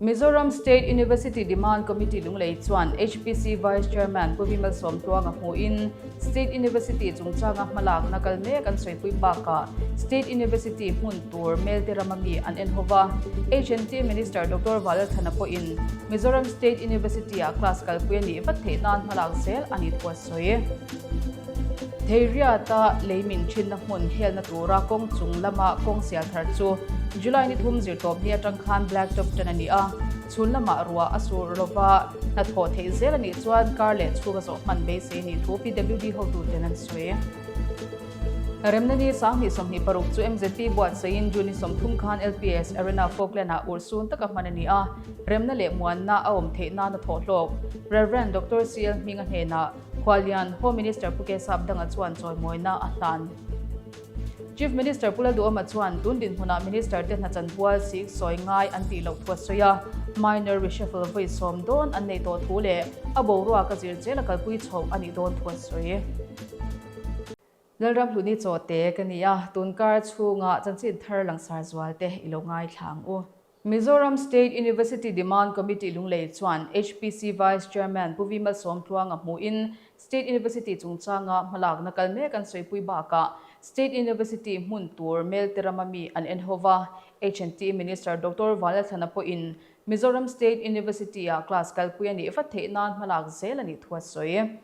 Mizoram State University Demand Committee Lunglei chuan HPC Vice Chairman Pu Vimal Sawmtluanga hmuhin State University chungchanga hmalakna kal mek an sawipui bakah State University hmun tur Melte rama mi an en hova. HNT Minister Doctor Valalthana pawhin Mizoram State University-ah class kalpui a nih vat theih nan hmalak zel a nih thu a sawi. Theiriata lei min thinna hmun helna tura kawng chung lama kawng sial thar chu July ni thum zirtawp ni atang khan blacktop tan a ni a, chhun lamah ruah a sur lova hnathawh theih zel a nih chuan kar leh chhung a zawh hman beisei a nih thu PWD hotuten an sawi. Remna ni 2026 chu MZP buatsaiin June ni 30 khan LPS Arena Falkland-ah urhsun taka hman a ni a, remna leh muanna a awm theih nana thawhhlawk Rev. Doctor CL Hminga hnenah Khuallian Home Minister Pu Kesap Danga chuan chawimawina a hlan. Chief Minister Pu Lalduhoma chuan tun dinhmunah Minister te hna chanpual sik sawi ngai an tih loh thu a sawi a, minor reshuffle vawi sawm dawn an nei tawh thu leh a boruak a zir zel a kalpui chhoh a nih dawn thu a sawi. Lalram Hluni Chawte ka ni a, tunkar chhunga chanchin thar langsar zual te i lo ngaithla ang u. Mizoram State University Demand Committee Lunglei chuan HPC Vice Chairman Pu Vimal Sawmtluanga hmuhin State University chungchanga hmalakna kal mek an sawipui bakah State University hmun tur Melte rama mi an en ho va. HNT Minister Doctor Vanlalthlana pawhin Mizoram State University-ah class kalpui a nih vat theih nan hmalak zel a nih thu a sawi.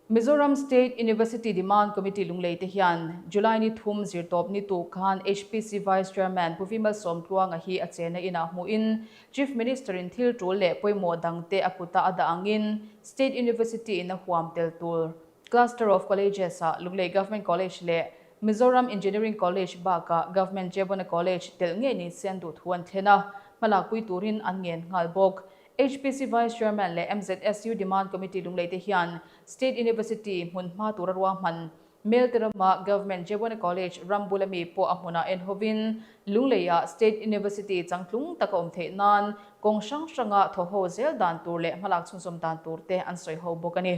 Mizoram State University Demand Committee Lunglei te hian July ni thum zirtawp ni tuk khan HPC Vice Chairman Pu Vimal Sawmtluanga hi a chena inah hmuhin Chief Minister in thil tul leh pawimawh dangte a kuta a dah angin State University in a huam tel tur Cluster of Colleges ah Lunglei Government College leh Mizoram Engineering College bakah Government Jebona College telh ngei ni se an duh thu an thlen a, hmalakpui turin an ngen nghal bawk. HPC Vice Chairman leh MZSU Demand Committee Lunglei te hian State University hmun hma tura ruahman Melte rama Government Jebone College ram bula mi pawh a hmunah en hovin Lungleiah State University changtlung taka awm theih nan kawng hrang hranga thawhho zel dan tur leh hmalak chhunzawm dan tur te an sawi ho bawk a ni.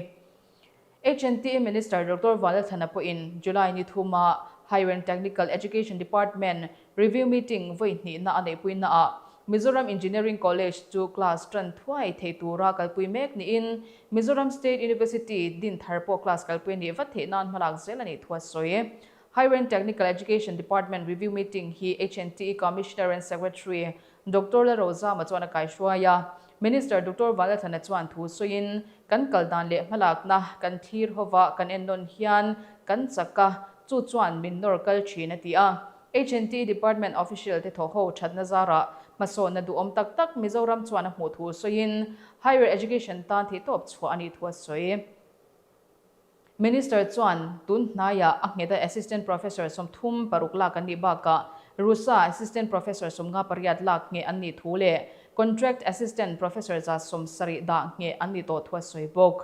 HNT Minister Doctor Vanlalthlana pawhin July ni thuma Higher and Technical Education Department review meeting vawi hnihna a neihpuinaah Mizoram Engineering College chu class tan thuai thei tura kalpui mek niin Mizoram State University din thar pawh class kalpui a nih vat theih nan hmalak zel a nih thu a sawi. Higher and Technical Education Department review meeting hi HNTE Commissioner and Secretary Doctor Lalrozama chuan a kaihruai a, Minister Doctor Vanlalthlana chuan thu sawiin, Kan kal dan leh hmalakna kan thlir hova kan ennawn hian kan chak a, chu chuan min nawr kal thin a ti a. HNT Department official te thawhho thatna zarah hmasawnna duhawm tak tak Mizoram chuan a hmuh thu sawiin higher education tan theihtawp chhuah a nih thu a sawi. Minister chuan tun hnaiah a ngheta Assistant Professor 36 lak an nih bakah Rusa Assistant Professor 58 lak ngheh an nih thu leh Contract Assistant Professor 70 dah ngheh an ni tawh thu a sawi bawk.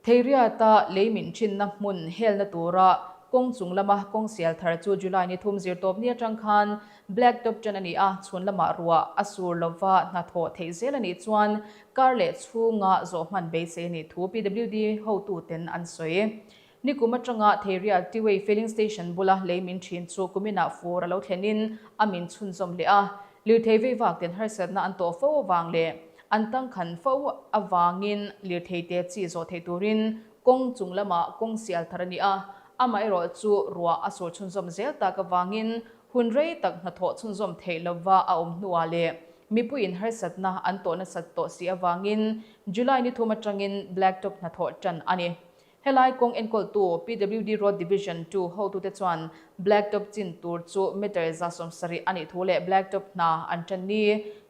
Theiriata lei min thinna hmun helna tura kawng chung lama kawng sial thar chu July ni thum zirtawp ni atang khan Blacktop tan a ni a, chhun lamah ruah a sur lova hnathawh theih zel a nih chuan Kar leh chhunga zawh hman beisei a nih thu PWD hotuten an sawi. Nikum atanga Theiria Tiwei Filling Station bula lei min thin chu kuminah fur a lo thlenin a min chhunzawm leh a. Lirthei vei vak ten harsatna an tawh fo avang leh an tangkhan fo avangin lirthei te chi zawh theih turin kawng chung lamah kawng sial thar a ni a. Amaherawh chu ruah a sur chhunzawm zel tak avangin hun rei tak hnathawh chhunzawm theih lova a awm hnuah leh Mipuiin harsatna an tawh nasat tawh si avangin July ni thum atangin Blacktop hnathawh tan a ni. Helai kawng enkawltu PWD Road Division 2 hotute chuan Blacktop chin tur chu meter 70 a nih thu leh Blacktop hna an tan ni.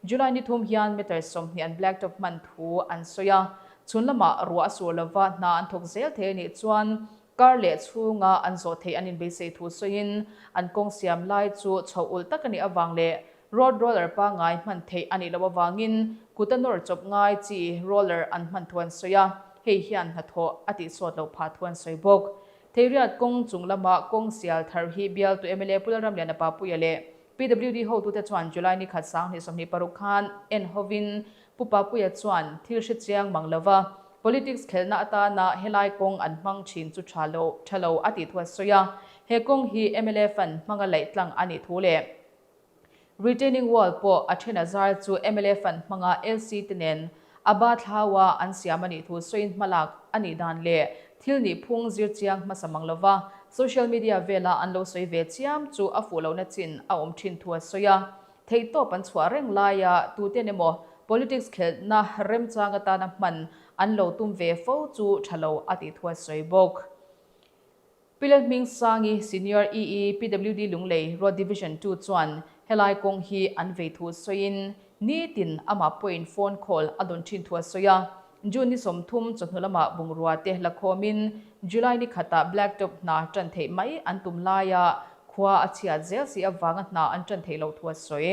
July ni thum hian meter 20 an Blacktop hman thu an sawi a. Chhun lamah ruah a sur lova hna an thawk zel thei a nih chuan kar leh chhunga an zawh theih an inbeisei thu sawiin an kawng siam lai chu chhoh ulh tak a nih avang leh Road roller pangngai hman theih a nih loh avangin kut a nawr chawp ngai chi roller an hman thu an sawi a, hei hian hnathawh a tihsawt loh phah thu an sawi bawk. Theiriat kawng chung lama kawng sial thar hi bialtu mla Pu Lalramliana Papuia leh PWD hotute chuan July ni khat 2026 khan en hovin Pu Papuia chuan thil hre chiang mang lova politics khelhna atana helai kawng an hmang thin chu tha lo tha lo a tih thu a sawi a, he kawng hi mla fund hmanga laih tlang a nih thu leh. Retaining wall pawh a then a zar chu mla fund hmanga LC te nen a ba thlaua an siam a nih thu sawiin hmalak a nih dan leh thil nih phung zir chiang hmasa mang lova social media vela an lo sawi ve chiam chu a fuh lohna chin a awm thin thu a sawi a. Theihtawp an chhuah reng laia tuten emaw politics khelhna remchang atana hman an lo tum ve fo chu tha lo a tih thu a sawi bawk. Pi Lalhmingsangi, Senior EE, PWD Lunglei, Road Division ii chuan helai kawng hi an vei thu sawiin nitin amah pawhin phone call a dawn thin thu a sawi a. June ni 30 chawhnu lamah bungrua te la khawmin July ni khatah Blacktop hna tan theih mai an tum laia khua a chhiat zel si avanga hna an tan theih loh thu a sawi.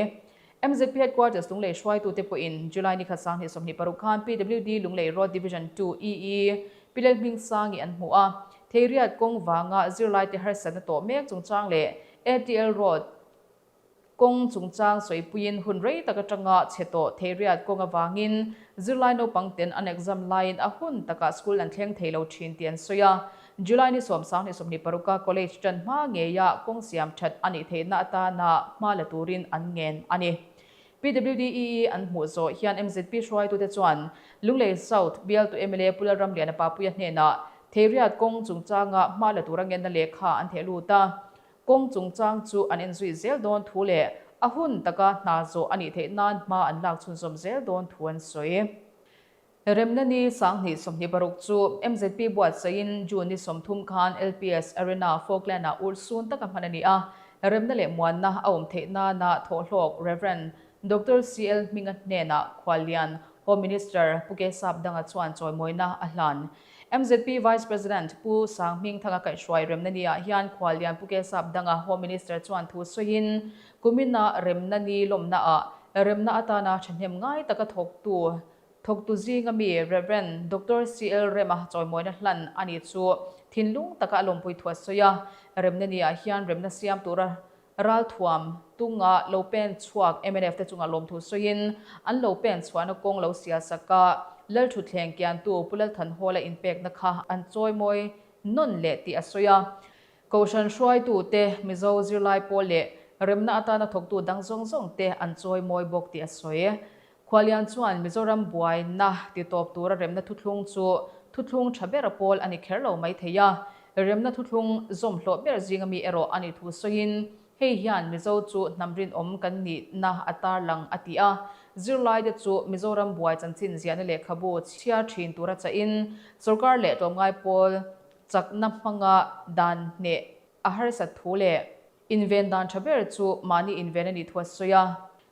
MZP Headquarters Lunglei hruaitute pawhin July ni khat 2026 khan PWD Lunglei Road Division ii EE Pi Lalhmingsangi an hmu a, Theiriat kawng vanga zirlaite harsatna tawh mek chungchang leh ATL Road kawng chungchang sawipuiin hun rei tak atanga chhe tawh Theiriat kawng avangin zirlai naupang ten an exam laiin a hun takah school an thleng thei lo thin tih an sawi a. July ni sawm 2026 a college tan hma ngeia kawng siam that a nih theihna atana hma la turin an ngen a ni. PWDEE an hmuh zawh hian MZP hruaitute chuan Lunglei South bialtu mla Pu Lalramliana Papuia hnenah Theiriat kawng chungchanga hma la tura ngenna lehkha an theh lut a. Kawng chungchang chu an enzui zel dawn thu leh a hun taka hna zawh a nih theih nan hma an lak chhunzawm zel dawn thu an sawi. Remna ni 2026 chu MZP buatsaihin June ni 30 khan LPS Arena, Falkland-ah urhsun taka hman a ni a. Remna leh muanna a awm theih nana thawhhlawk Rev. Doctor CL Hminga hnenah khuallian Home Minister Pu Kesap Danga chuan chawimawina a hlan. MZP Vice President Pu Sang Hmingthanga kaihhruai Remna Ni-ah hian khuallian Pu Kesap Danga Home Minister chuan thu sawiin kumina Remna Ni lawmnaah remna atana thahnem ngai taka thawktu Thawktu zinga mi Rev. Doctor CL Rema chawimawina hlan a ni chu thinlung taka a lawmpui thu a sawi a. Remna ni-ah hian remna siam tura ralthuam tunga lo pen chhuak mnf te chunga lawmthu sawiin an lo pen chhuahna kawng lo sial sak a, Lalthutthleng kiantu Pu Lalthanhawla inpekna kha an chawimawi nawn leh tih a sawi a. Kohhran hruaitute, Mizo zirlai pawl leh remna atana thawktu dang zawng zawngte an chawimawi bawk tih a sawi. Khualian chuan Mizoram buaina titawp tura remna thuthlung chu thuthlung tha ber pawl a ni kher lo mai thei a, remna thuthlung zawm hlawh ber zinga mi erawh a ni thu sawiin, hei hian Mizo chu hnam rinawm kan nihna a tarlang a ti a. Zirlaite chu Mizoram buai chanchin ziahna lehkhabu chhiar thin tura chahin sorkar leh tlawmngai pawl chakna hmanga dan hneh a harsat thu leh inven dan tha ber chu mahni inven a nih thu a sawi a.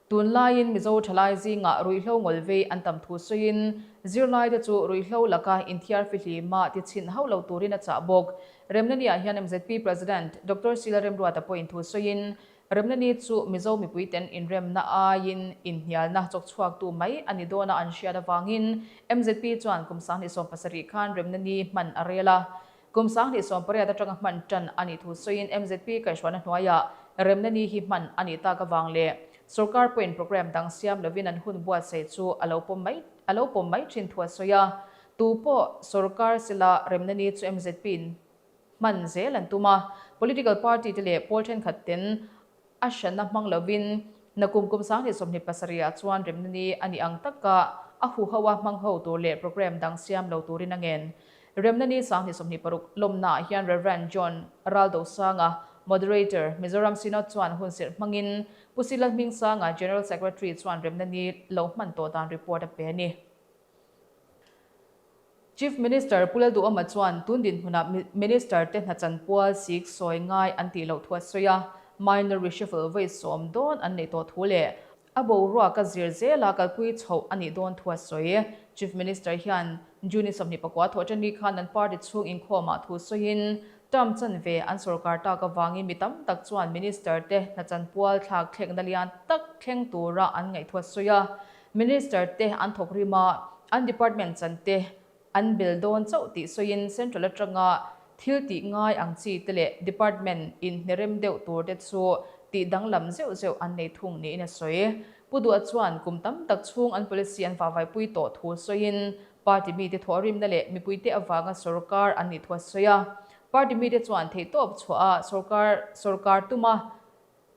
Tunlaiin Mizo thalai zingah ruihhlo ngawlvei an tam thu sawiin, zirlaite chu ruihhlo laka inthiar fihlima ti chhin hauh lo turin a chah bawk. Remnani-ah hian MZP President Doctor Sila Remruata pawhin thu sawiin, Remnani chu Mizo mipuiten inremna aiin inhnialna chawkchhuaktu mai a ni dawna an hriat avangin MZP chuan kum 2017 khan Remnani hman a rel a. Kum 2018 atanga hman tan a nih thu sawiin MZP kaihhruaina hnuaiah remna ni hi hman a nih tak avang leh sorkar pawhin programme dang siam lovin an hun buatsaih chu a lo pawm mai a lo pawm mai thin thu a sawi a. Tu pawh sorkar sila remna ni chu MZP in hman zel an tum a, political party te leh pawl thenkhat ten A hranna hmang lovin nakum kum 2027 ah chuan remna ni a nih ang taka a huho a hmang ho tur leh programme dang siam lo turin a ngen. Remna ni 2026 lawmna ah hian Rev. John Raldosanga, Moderator, Mizoram Synod chuan hun serh hmangin Pu Silalhmingsanga, General Secretary chuan remna ni lo hman tawh dan report a pe a ni. Chief Minister Pu Lalduhawma chuan tun dinhmunah Minister te hna chanpual sik sawi ngai an tih loh thu a sawi a, minor reshuffle vawi sawm dawn an neih tawh thu leh a boruak a zir zela kalpui chhoh a nih dawn thu a sawi. Chief Minister hian June 24 thawh ṭan ni khan an party chhung inkhawmah thu sawiin term chanve an sorkar tak avangin mi tam tak chuan Minister te hna chanpual thlak thlekna lian tak thleng tura an ngaih thu a sawi a. Minister te an thawk rim a, an department chan te an bel dawn chauh tih sawiin Central atanga thil tih ngai ang chi te leh department inhnerem deuh tur te chu tih danglam zeuh zeuh an nei thung niin a sawi. Pu Duha chuan kum tam tak chhung an policy an vavaipui tawh thu sawiin party mite thawhrimna leh mipuite avanga sorkar an nih thu a sawi a. Party mite chuan theihtawp chhuah a sorkar sorkar tuma.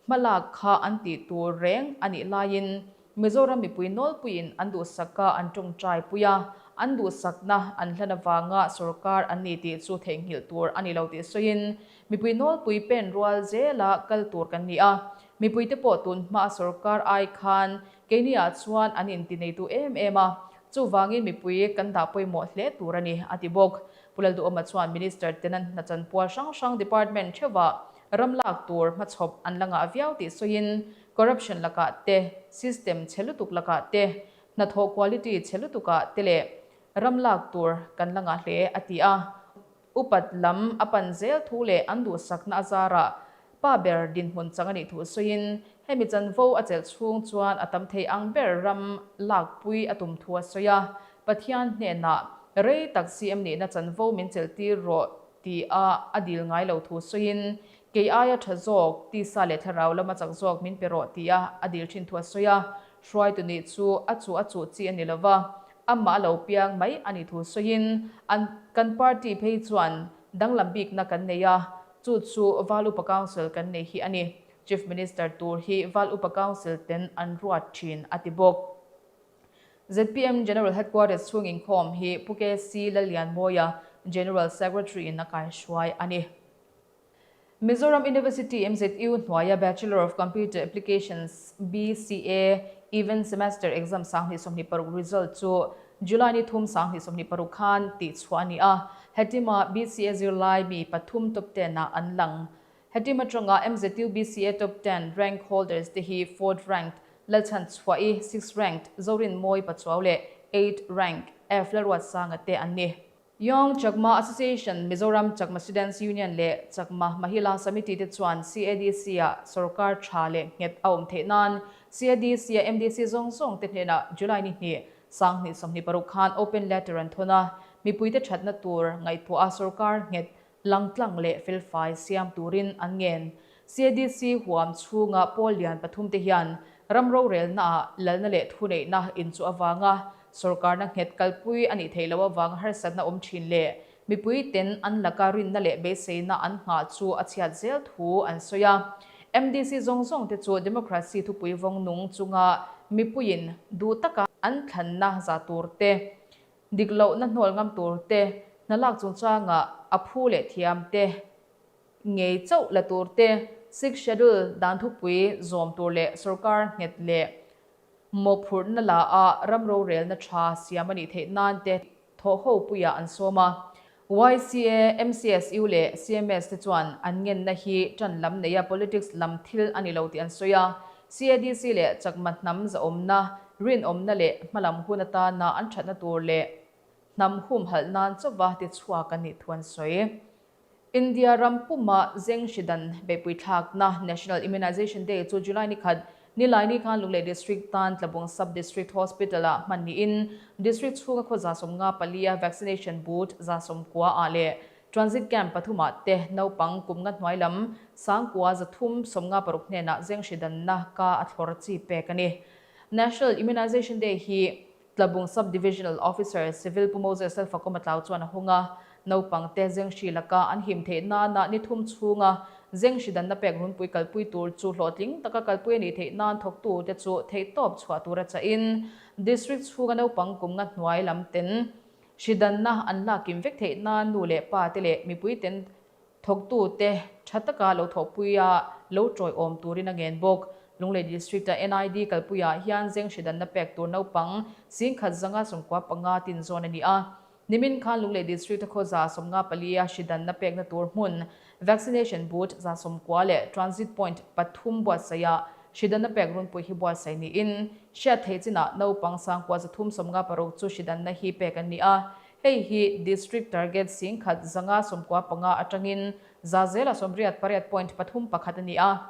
Hmalak kha an tih tur reng a nih laiin Mizoram mipui nawlpuiin an duhsaka an tawngtai pui a, an duhsakna an hlan avanga sorkar an ni tih chu theihnghilh tur a ni lo tih sawiin mipui nawlpui pen rual zela kal tur kan ni a, mipuite pawh tun hmaa sorkar ai khan keiniah chuan an intineitu em em a, chuvangin mipui kan dah pawimawh hle tur a ni, a ti bawk. Pu Lalduhawma chuan Minister ten an hna chanpual hrang hrang department theuhah ram lak tur hmachhawp an la ngah viau tih sawiin corruption lakah te, system chhe lutuk lakah te, hnathawh quality chhe lutukah te leh ram lak tur kan la ngah hle, a ti a. Upat lam a pan zel thu leh an duhsakna a zarah pa ber dinhmun chang a nih thu sawiin hemi chanvo a chelh chhung chuan a tam thei ang ber ram lakpui a tum thu a sawi a. Pathian hnenah rei tak CM nihna chanvo min chelh tir rawh ti a a dil ngai lo thu sawiin kei aia tha zawk, tisa leh thlarau lama chak zawk min pe rawh ti a a dil thin thu a sawi a. Hruaitu nih chu a chuh a chuh chi a ni lova, amah a lo piang mai a nih thu sawiin an kan party phei chuan danglam bikna kan nei a, chu chu Val Upa Council kan nei hi a ni. Chief Minister tur hi Val Upa Council ten an ruat thin a ti bawk. Zpm General Headquarters chhung inkhawm hi Pu KC Lallianmawia, General Secretary in a kaihruai a ni. Mizoram University, MZU, hnuaia Bachelor of Computer Applications, BCA, Even Semester Exam 2026 result chu July ni thum 2026 khan tihchhuah a ni a. Hetima BCA zirlai mi pathum top ten ah an lang. Hetim atanga MZU BCA top ten rank holders te hi fourth ranked Lalchhan Chhuahi, sixth ranked Zorin Mawi Pachuau leh eighth rank F Lalruatsanga te an ni. Young Chakma Association, Mizoram Chakma Students Union leh Chakma Mahila Samiti te chuan CADC-ah sorkar tha leh nghet a awm theih nan CADC-a MDC zawng zawng te hnenah July ni hnih, 2026 khan open letter an thawn a, mipuite thatna tur ngaihtuah a sorkar nghet langtlang leh felfai siam turin an ngen. CADC huam chhunga pawl lian pathum te hian ram rorelnaah lalna leh thuneihna inchuh avanga sorkarna nghet kalpui a nih theih loh avanga harsatna awm thin leh mipui ten an laka rinna leh beiseina an nghah chu a chhiat zel thu an sawi a. MDC zawng zawng te chu democracy thupui vawng nung chunga mipuiin duh taka an thlanna za tur te, Dik lohna hnawl ngam tur te, hna lak chungchangah a phu leh thiam te, ngei chauh la tur te, Sixth Schedule dan thupui zawm tur leh sorkar nghet leh mawhphurhna la a ram rorelna tha siam a nih theih nan te thawhho puiah an sawm a. YCA, MCSU leh CMS te chuan an ngenna hi tan lam neia politics lam thil a ni lo tih an sawi a. CADC leh Chakma hnam zahawmna, rinawmna leh hmalam hun atana an thatna tur leh hnam humhalh nan chauva tichhuak a nih thu an sawi. India ram puma zeng hri dan beihpui thlakna National Immunization Day chu July ni khat Nilaini khan Lunglei District tan Tlabung Sub-District Hospital-ah hman niin District chhunga khaw 54-a vaccination booth 90 ah leh Transit Camp pathumah te naupang kum nga hnuai lam 9356 hnenah zeng hri danna ka a thlawr chi pek a ni. National Immunization Day hi Tlabung Sub-Divisional Officer Civil Pu Moses Lalfakawm Atlau chuan a hawng a, naupangte zenghri laka an him theih nana ni thum chhunga zenghri danna pek runpui kalpui tur chu hlawhtling taka kalpui a nih theih nan thawktute chu theihtawp chhuah tura chahin District chhunga naupang kum nga hnuai lam ten hri danna an lak kim vek theih nan nu leh pa te leh mipui ten Thawktute tha taka lo thawhpuia lo tawiawm turin a ngen bawk. Lunglei District-a NID kalpuiah hian zenghri danna pek tur naupang 10,095 tin zawn a ni a. Nimin khan Lunglei District-a khaw 154-a hri danna pekna tur hmun, vaccination booth 90 leh transit point pathum buatsaihah hri danna pek runpui hi buatsaih niin hriat theih chinah naupang 9356 chu hri danna hi pek an ni a. Hei hi District Target 1195 atangin 188.31 a ni a.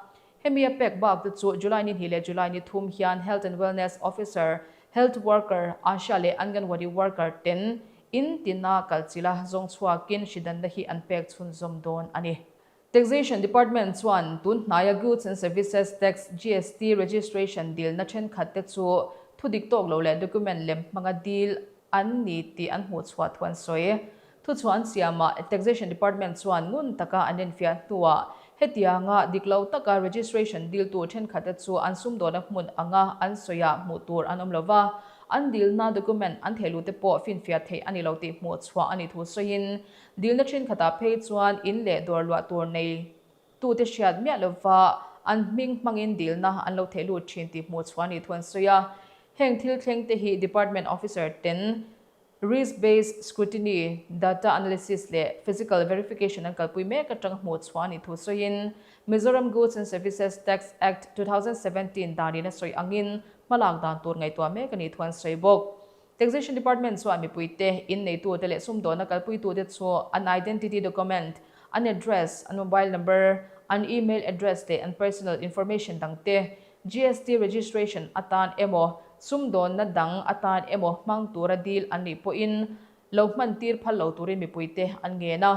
Hemi a pek bak te chu July ni hnih leh July ni thum hian Health and Wellness Officer, Health Worker, Asha leh Anganwadi Worker ten in tina kalchila zawng chhuakin hridanna hi an pek chhunzawm dawn a ni. Taxation Department chuan tun hnaia Goods and Services Tax, GST, registration dilna thenkhat te chu thu dik tawk lo leh document lem hmanga dil an ni tih an hmuh chhuah thu an sawi. Thuchhuah an siamah Taxation Department chuan ngun taka an enfiah hnuah Hetianga dik lo taka registration diltu thenkhatte chu an sumdawna hmun anga an sawiah hmuh tur an awm lo va, an dilna document an thehluhte pawh finfiah theih a ni lo tih hmuh chhuah a nih thu sawiin, dilna thenkhatah phei chuan in leh dawr luah tur nei tute hriat miah lova an hming hmangin dilna an lo thehlut thin tih hmuh chhuah a nih thu an sawi a. Heng thil thlengte hi department officer ten Risk-based scrutiny, data analysis leh physical verification an kalpui mek atanga hmuh chhuah a nih thu sawiin, Mizoram Goods and Services Tax Act, 2017 danin a sawi angin hmalak dan tur ngaihtuah mek a nih thu an sawi bawk. Taxation Department chuan mipuite, in neitute leh sumdawna kalpuitute chu an identity document, an address, an mobile number, an email address leh an personal information dangte GST registration atan emaw, sumdawnna dang atan emaw hmang tura dil an nih pawhin lo hman tir phal lo turin mipuite an ngen a.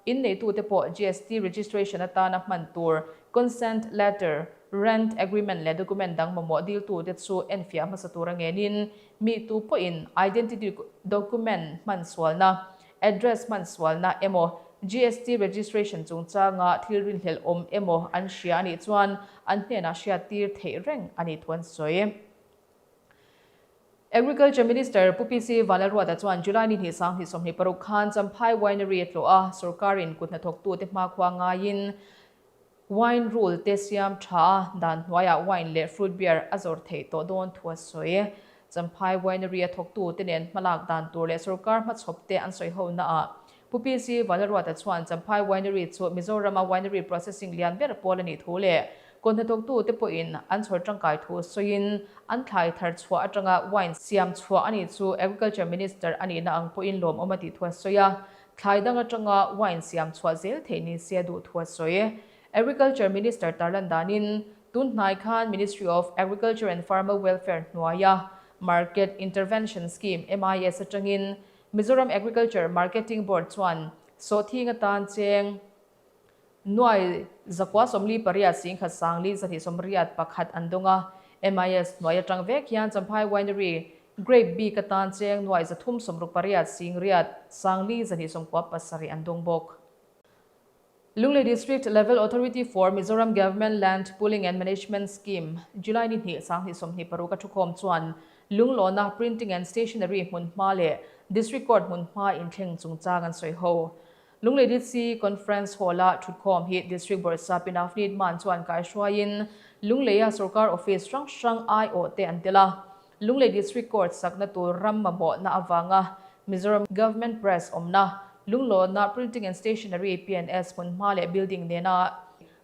Inneitute pawh GST registration atana hman tur consent letter, rent agreement leh document dang mamawh diltute chu enfiah hmasa tura ngenin mi tu pawhin identity document hman sualna, Address hman sualna emaw, GST registration chungchanga thil rinhlelh awm emaw an hria a nih chuan an hnenah hriattir theih reng a nih thu an sawi. Agriculture Minister Pu PC Vanlalruata chuan July ni hnih 2026 khan Champhai Winery a tlawh a, sorkarin kut hnathawktute hmakhua ngaiin Wine rule te siam tha a, dan hnuaiah wine leh fruit beer a zawrh theih tawh dawn thu a sawi. Champhai Winery a thawktu te nen hmalak dan tur leh sorkar hmachhawp te an sawi ho naah Pu PC Vanlalruata chuan Champhai Winery chu Mizorama winery processing lian ber pawl a nih thu leh kawhnathawktu te pawhin an chhawr tangkai thu sawiin an thlai thar chhuah atanga wine siam chhuah a nih chu Agriculture Minister a nihna ang pawhin lawmawm a tih thu a sawi a. Thlai dang atanga wine siam chhuah zel theih ni se a duh thu a sawi. Agriculture Minister tarlan danin, tun hnai khan Ministry of Agriculture and Farmer Welfare hnuaia Market Intervention Scheme, MIS, atangin Mizoram Agriculture Marketing Board chuan sawhthing atan cheng Nuai 948 10 120 sawmriat pakhat an dawng a, MIS hnuai atang vek hian Champhai Winery Grape bik atan cheng nuai 368 8 4 297 an dawng bawk. Lunglei District Level Authority for Mizoram Government Land Pooling and Management Scheme July ni hnih 2026 a thukhawm chuan Lunglawna Printing and Stationery hmunhma leh District Court hmunhma inthleng chungchang an sawi ho. Lunglei DC Conference Hall-a thutkhawm hi District Bawrhsap in Avneet Mann chuan kaihruaiin Lungleia sorkar office hrang hrang aiawh te an tel a. Lunglei District Court sakna tur ram mamawhna avanga Mizoram Government Press awmna Lunglawna Printing and Stationery, PNS, hmunhma leh building nena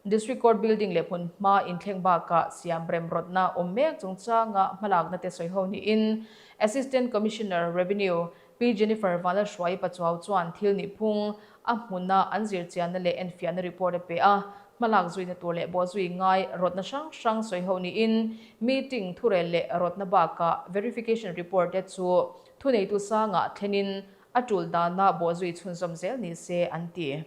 District Court building leh hmunhma inthleng bakah siam remrawtna awm mek chungchanga hmalakna te sawiho niin Assistant Commissioner, Revenue, Pi Jennifer Vanlalhruaii Pachuau chuan thil nihphung a hmuna an zirchianna leh enfiahna report a pe a, hmalak zuina tur leh bawhzui ngai rawtna hrang hrang sawiho niin meeting thurel leh rawtna bakah verification report te chu thuneitu sangah thlenin a tul dana bawhzui chhunzawm zel ni se an ti.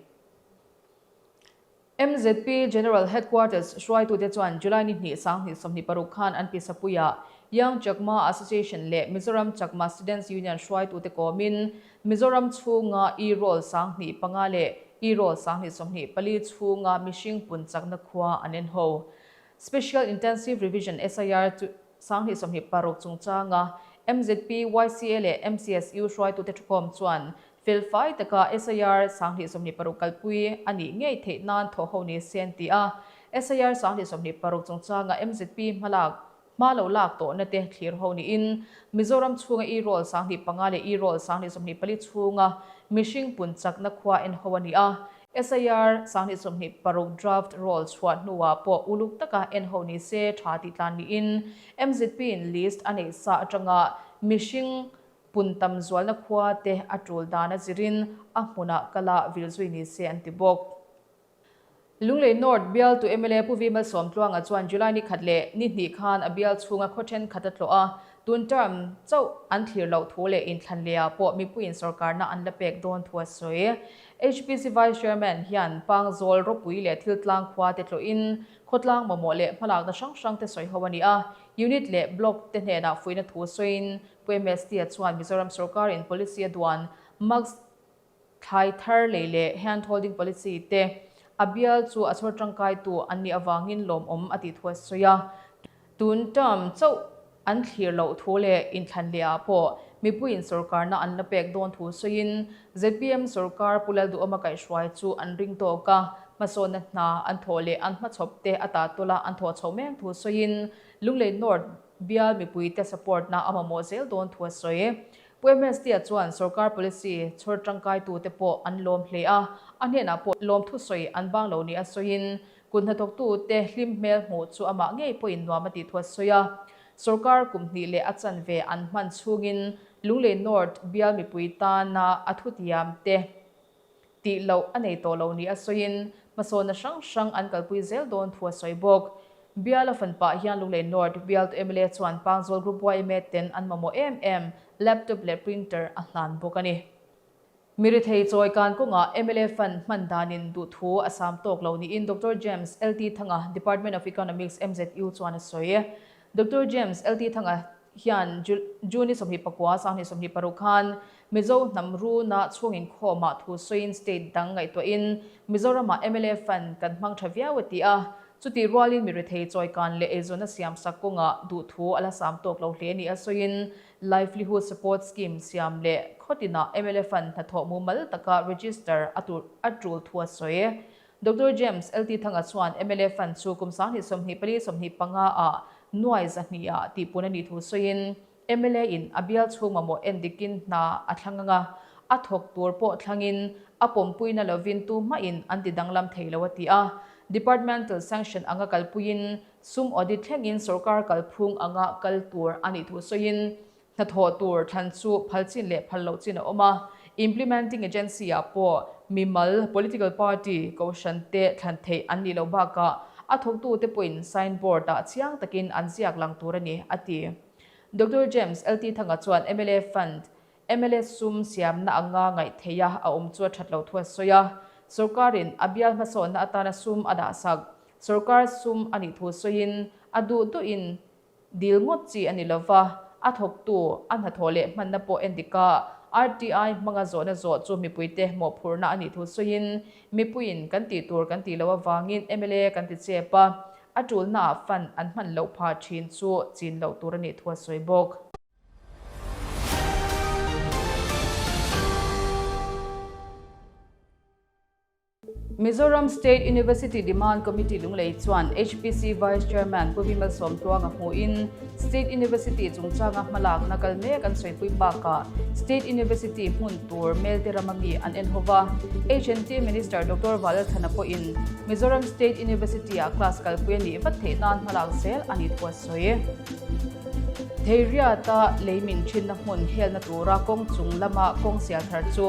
MZP General Headquarters hruaitute chuan July ni hnih 2026 khan an pisapuiah Young Chakma Association leh Mizoram Chakma Students Union hruaitute kawmin Mizoram chhunga e-roll 2005 leh e-roll 2024 chhunga mihring pun chakna khua an en ho. Special Intensive Revision, SIR, chu 2026 chungchanga MZP, YCA leh MCSU hruaitute thukhawm chuan Felfai taka SIR 2026 kalpui a nih ngei theih nan thawh ho ni se an ti a. SIR 2026 chungchanga MZP hmalak hma lo lak tawhna te thlir ho niin Mizoram chhunga e-roll 2005 leh e-roll 2024 chhunga mihring pun chakna khua en ho a ni a. SIR 2026 draft roll chhuah hnuah pawh uluk taka en ho ni se tha tih tlan niin MZP in list a neih sa atanga mihring Pun tam zualna khua te a tul dan a zirin a hmunah kala vil zui ni se an ti bawk. Lunglei North bialtu mla Pu V Malsawmtluanga chuan July ni khat leh ni hnih khan a bial chhunga khaw thenkhat a tlawh a, tun term chauh an thlir loh thu leh inthlan lehah pawh mipuiin sorkarna an la pek dawn thu a sawi. HPC Vice Chairman hian Pangzawl ropui leh Thiltlang khua te tlawhin khawtlang mamawh leh hmalakna hrang hrang te sawi ho a ni a, Unit leh Block te hnenah fuihna thu sawiin Pu MST-a chuan Mizoram sorkarin policy a duan, mask thlai thar lei leh hand holding policy te a bial chu a chhawr tangkaitu an nih avangin lawmawm a tih thu a sawi a. Tun term chauh an thlir loh thu leh inthlan leh ah pawh mipuiin sorkarna an la pek dawn thu sawiin zpm sorkar Pu Lalduhawma kaihhruai chu an ring tawk a, hmasawnna hna an thawh leh an hmachhawp te a tah tawla an thawh chhoh mek thu sawiin Lunglei North bial mipuite support na a mamawh zel dawn thu a sawi. Pu MST-a chuan sorkar policy chhawr tangkaitute pawh an lawm hle a, a hnenah pawh lawmthu sawi an bang lo nia sawiin Kut hnathawktute hlim hmel hmuh chu amah ngei pawhin nuam a tih thu a sawi a. Sorkar kum hnih leh a chanve an hman chhungin Lunglei North bial mipui tana a thutiam te tih loh a nei tawh lo nia sawiin hmasawnna hrang hrang an kalpui zel dawn thu a sawi bawk. Bial a fan pah hian Lunglei North bialtu mla chuan Pangzawl Group yma ten an mamawh em em laptop leh printer a hlan bawk a ni. Mirethei chawi kan kawngah mla fund hman danin duhthu a sam tawk lo niin Doctor James LT Thanga, Department of Economics, MZU chuan a sawi. Doctor James LT Thanga hian June 24, 2026 khan Mizo hnam runa chhung inkhawmah thu sawiin state dang ngaihtuahin Mizoramah mla fund kan hmang tha viau a ti a. Chutih rualin mirethei chawi kan leh eizawnna siamsak kawngah duhthu a la sam tawk lo hle nia sawiin Livelihood Support Scheme siam leh khawtinah mla Fund hnathawh mumal taka register a tur a tul thu a sawi. Doctor James LT Thanga chuan mla Fund chu kum 2024 25 ah nuai 200 ah tihpun a nih thu sawiin mla in a bial chhung mamawh en dikin hna a thlang anga a thawk tur pawh thlangin a pawmpuina lovin tuhmahin an ti danglam thei lo a ti a. Departmental sanction anga kalpuiin Sum audit thlengin sorkar kalphung anga kal tur a nih thu sawiin hnathawh tur thlan chu phal chin leh phal loh chin a awm a. Implementing agency ah pawh mimal, political party, kohhran te thlan theih an nih loh bakah a thawktute pawhin sign board ah chiang takin an ziak lang tur a ni, a ti. Doctor James LT Thanga chuan mla Fund, Mla sum siamna anga ngaih theiha a awm chu a that loh thu a sawi a. Sorkarin a bial hmasawnna atana sum a dahsak Sorkar sum a nih thu sawiin a duh duhin dil ngawt chi a ni lova, a thawktu a hnathawh leh hmanna pawh en dika RTI hmanga zawhna zawh chu mipuite mawhphurhna a nih thu sawiin mipuiin kan tih tur kan tih loh avangin mla kan ti chep a, a tulnaah fund an hman loh phah thin chu chin loh tur a nih thu a sawi bawk. Mizoram State University Demand Committee Lunglei chuan HPC Vice Chairman Pu Vimal Sawmtluanga hmuhin State University chungchanga hmalakna kal mek an sawipui bakah State University hmun tur Melte rama mi an en hova. HNT Minister Doctor Valalthana pawhin Mizoram State University-ah class kalpui a nih vat theih nan hmalak zel a nih thu a sawi. Theiriata lei min thinna hmun helna tura kawng chung lama kawng sial thar chu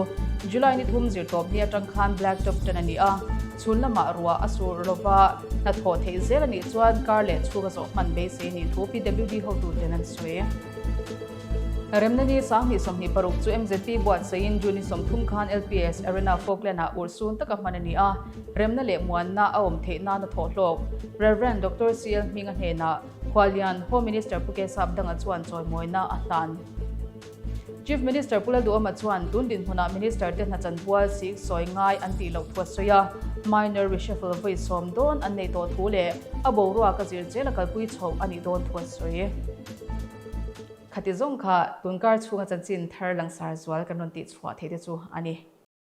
July ni thum zirtawpni atang khan Black Top tan a ni a, chhun lamah ruah a sur lova hnathawh theih zel a nih chuan kar leh chhunga zawh hman beisei nih thu PWD hotuten an sawi. Remna ni 2026 chu MZP buatsaihin June ni 30 khan LPS Arena Falkland-ah urhsun taka hman a ni a, remna leh muanna a awm theih nana thawhhlawk Rev. Doctor CL Hminga hnenah Khuallian Home Minister Pu Kesap Danga chuan chawimawina a hlan. Chief Minister Pu Lalduhoma chuan tun dinhmunah Minister te hna chanpual sik sawi ngai an tih loh thu a sawi a, minor reshuffle vawi sawm dawn an nei tawh thu leh a boruak a zir zel a kalpui chhoh a nih dawn thu a sawi. Khati zawng kha tunkar chhunga chanchin thar langsar zual kan rawn tihchhuah theih te chu a ni.